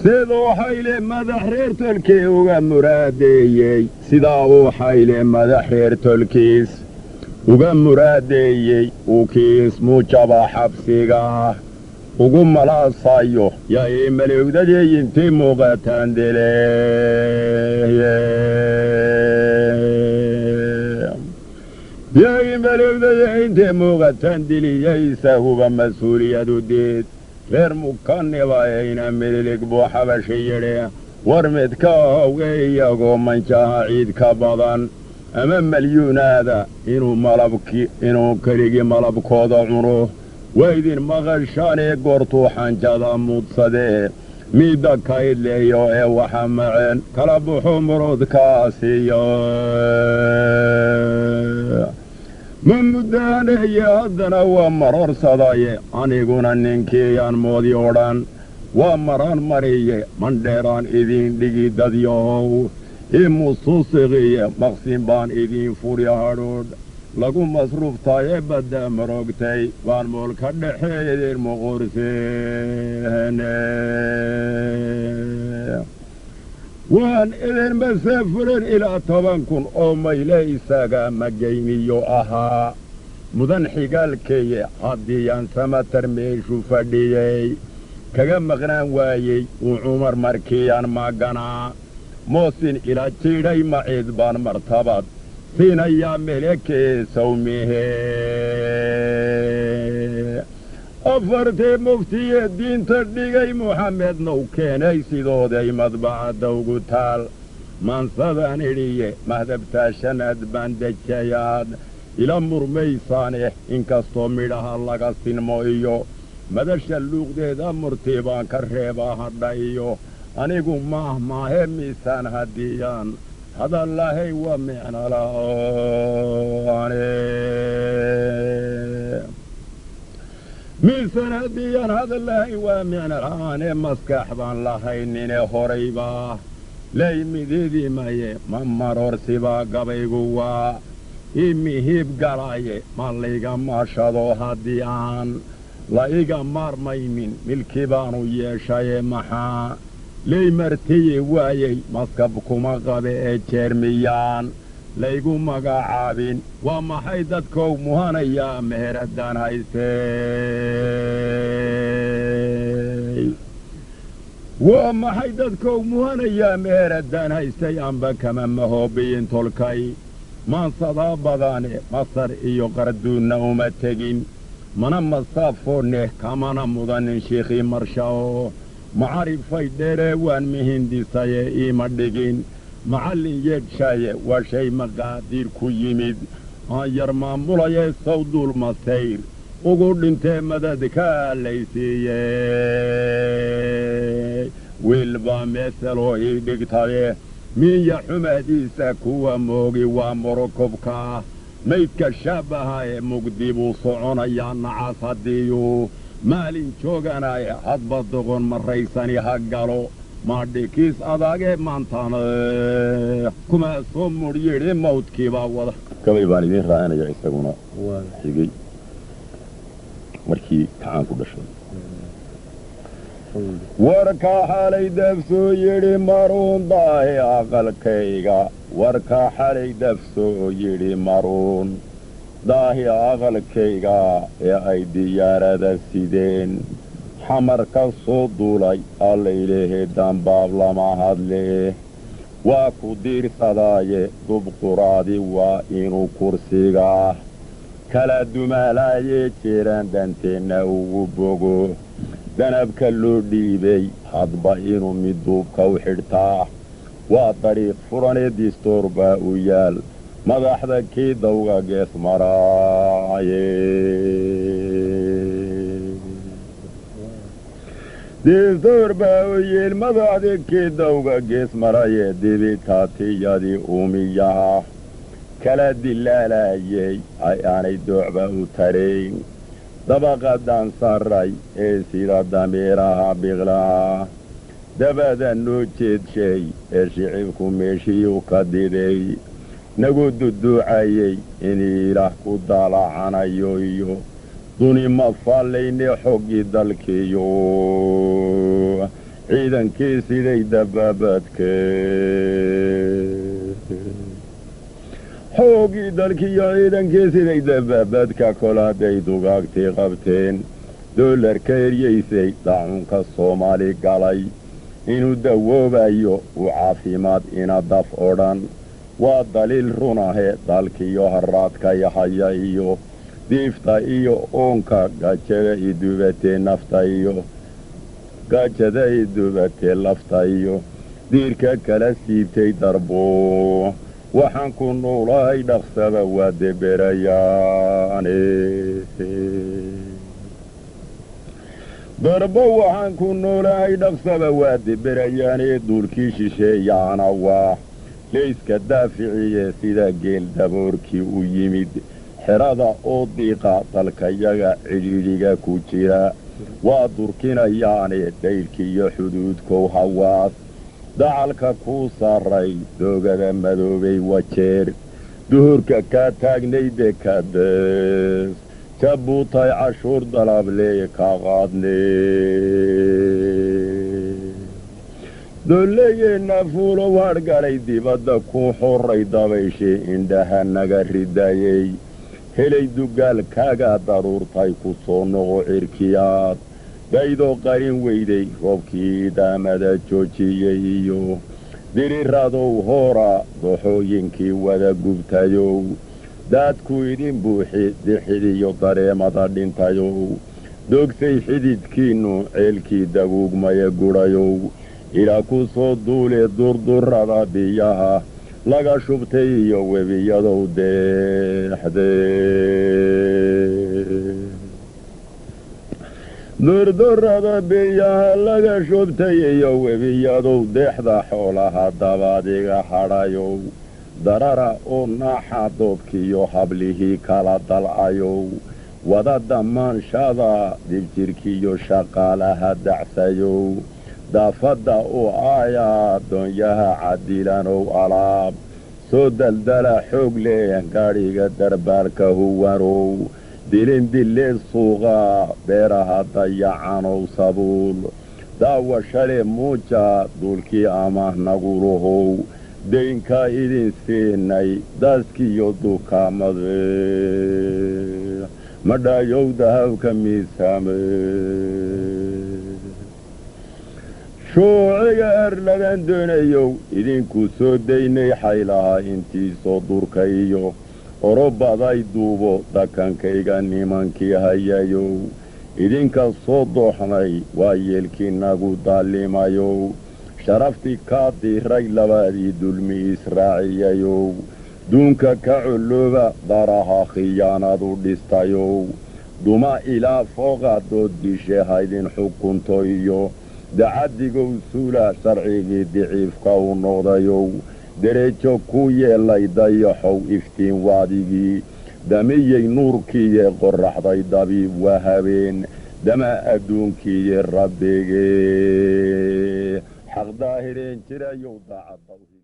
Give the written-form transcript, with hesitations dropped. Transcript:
Siduu Xayle madax reer tolkii uga muraadeeyey, sidaa uu Xayle madax reer tolkiis uga muraadeeyey, uu kiis muujaba xabsiga ugu malaasayo, yaa ii malowdadii intii muuqataan dileeye, yaa ii malowdadii intii muuqataan diliyey. Isaguba mas-uuliyadu diid reer mukaniba ayna Mililig buu Xabashi yidhi: "War midka howge iyagoo manjaha ciid ka badan ama malyuunaada inuu malabki inuu keligii malabkooda cuno waa idin maqashaanee." Goortuu xanjada muudsadee midda kaydleeyo ee waxa maceen kala buxu murudkaasiyo ma muddaaneye, haddana waa maroorsadaye. Aniguna ninkiiyaan moodi odhan waa maraan mariye, mandheeraan idiin dhigi dadyahow imususiqiye, maqsin baan idiin furi hadhuudh lagu masruuftaaye, badda marogtay baan moolka dhexe idin muqurseene, waan idin masaafurin ilaa 10,000 oo mayle. Isaga magayniyo ahaa mudan xigaalkeeye, haddii aan Samatar meeshu fadhiyey kaga maqnaan waayey, uu Cumar markiiyaan maaganaa Moosin ila jiidhay, maciid baan martabad siinayaa melekee sawmihe. Afartii muftiye diinta dhigay Muxamedna u keenay, sidooday madbacadda ugu taal maansadaan idhiye, mahdabtaashanaad baan dejayaad ila murmaysaane. Inkastoo midhaha laga sinmo iyo madasha luuqdeeda murti baan ka reebaa hadha iyo anigu maah maahe, miisaan haddiyaan hadal lahay waa micno la'aane, miisaan haddiyaan hadal lahay waa micno la'aane. Maskax baan lahaynine horaybaa laymididimaye, ma maroorsibaa gabaygu waa ii mihiib galaaye, ma layga maashado haddii aan la iga maarmaynin, milki baanu yeeshaye. Maxaa lay martiyi waayey? Maskab kuma qabe ee jeermiyaan laygu magacaabin? Waa maxay dadkow muhanayaa meheradaan haystay? Waa maxay dadkow muhanayaa meheradaan haystay? Amba kama mahoobiyin tolkay maansadaa badane, Masar iyo Qarduunna uma tegin, mana masaafooneh, kamana mudanin shiikhii marshao macarifay dheeree waan mihindisaye, iima dhigin macallin yeedhshaaye. Waa shay maqaadiir ku yimid aan yar maamulaye, sawduul masayr ugu dhintee madadkaa lay siiyey. Wiil baa meeseloo ii dhigtaye, miinya xumaadiisa kuwa moogi waa morokobka maydka shaabahaye, mugdi buu soconayaa nacas haddiiyuu maalin jooganaaye, hadba doqon marraysani ha galo maadhikiis adagee maantana kuma soo mudh yidhi mawdkiibaa wada. Gabay baan idiin raacinaya isaguna xigay markii kacaanku dhashay. Warka xalay dafsoo yidhi maruun daahi aqalkayga, warka xalay dafsoo yidhi maruun daahi aqalkayga, ee ay diyaarada sideen Xamar ka soo duulay, Allaylehe dambaab lama hadle waa ku diirsadaaye, dubquraadi waa inuu kursiga kala dumaalaaye, jiraan danteenna ugu bogo danabka loo dhiibay, hadba inuu mid duubka u xidhtaa waa dariiq furanee, distoor baa u yaal madaxda kii dawga gees maraaye, distoor baa u yiil madaxda kii dawga gees maraye, dibitaatiyadii uumiyaha kala dilaalayay ay aanay doocba u tarayn, dabaqadan sarray ee sida damiiraha biqlaha dabada noo jeedshay, ee shicibku meeshiyuu ka diday nagu duduucayey, in Ilaah ku daalacanayo iyo duni ma fallayne xoggii dalkiiyo Ciidankii siday dabaabadke, xooggii dalkiiyo ciidankii siday dabaabadka, kol hadday dugaagtii qabteen doolarka eryeysay, dacunka Soomaali galay inuu dawoobayo u caafimaad ina daf odhan waa daliil runahe. Dalkiiyo haraadka yahaya iyo diifta iyo oonka, gajada idubatee nafta iyo gaajada idubatee lafta iyo diirka kala siibtay, darbo waxaan ku noolahay dhaqsaba waa deberayaane. Darbo waxaan ku noolahay dhaqsaba waa deberayaane. Duulkii shisheeyaana waa layska daaficiye, sida geel daboorkii u yimid xerada oo diiqa, dalkayaga cidhiidhiga ku jira waa durkinayaane. Daylkiiyo xuduudkow hawaas dacalka kuu saaray, doogada madoobay Wajeer, duhurka kaa taagnay dekadees, Jabuutay cashuur dalablee ka qaadne. Dollayeenna fuulow hadhgalay dibadda ku xoray, dabayshii indhaha naga ridayey helay dugaalkaaga, daruurtay ku soo noqo cirkiyaad daydoo qarin weyday, roobkii daamada joojiyey iyo diriradow hoora, doxooyinkii wada gubtayow, daadku idin buuxi dixidiyo dareemada dhintayow, dogsay xididkiinnu ceelkii daguugmaya gudhayow, ilaa ku soo duule durdurada biyaha laga shubtay iyo webiyadow deexde, durdurada biyaha laga shubtay iyo webiyadow deexda, xoolaha dabaadiga hadhayow, darara oo naaxa, doobkiiyo hablihii kala dalcayow, wada damaanshada dibjirkiiyo shaqaalaha dacsayow, daafadda u aaya doonyaha cadilanow, alaab soo daldala xoog leh gaadhiga darbaalka huwanow, dilin dilee suuqa beeraha dayacanow, sabuul daawashale muuja, duulkii amaah nagulahow, daynka idin siinay daaskiiyo dukaamade, madhaayow dahabka miisaame. Shuuciga erladan doonayow, idinku soo daynay xaylaha intiisoo durka iyo orobaday duubo, dakankayga nimankii hayayow, idinka soo dooxnay waa yeelkii nagu daalimayow, sharaftii kaa diray labadii dulmi israaciyayow, duunka ka collooba daraha khiyaanadu dhistayow, duma ilaa fooqa dood dishe haydin xukunto iyo dacadigow, suula sharcigii diciifka u noqdayow, derejo ku yeelay dayaxow iftiin waadigii damiyey nuurkiiye, qoraxday dabiib waa habeen dama adduunkiiye, rabbigee xaq daahireen jirayow daacadda.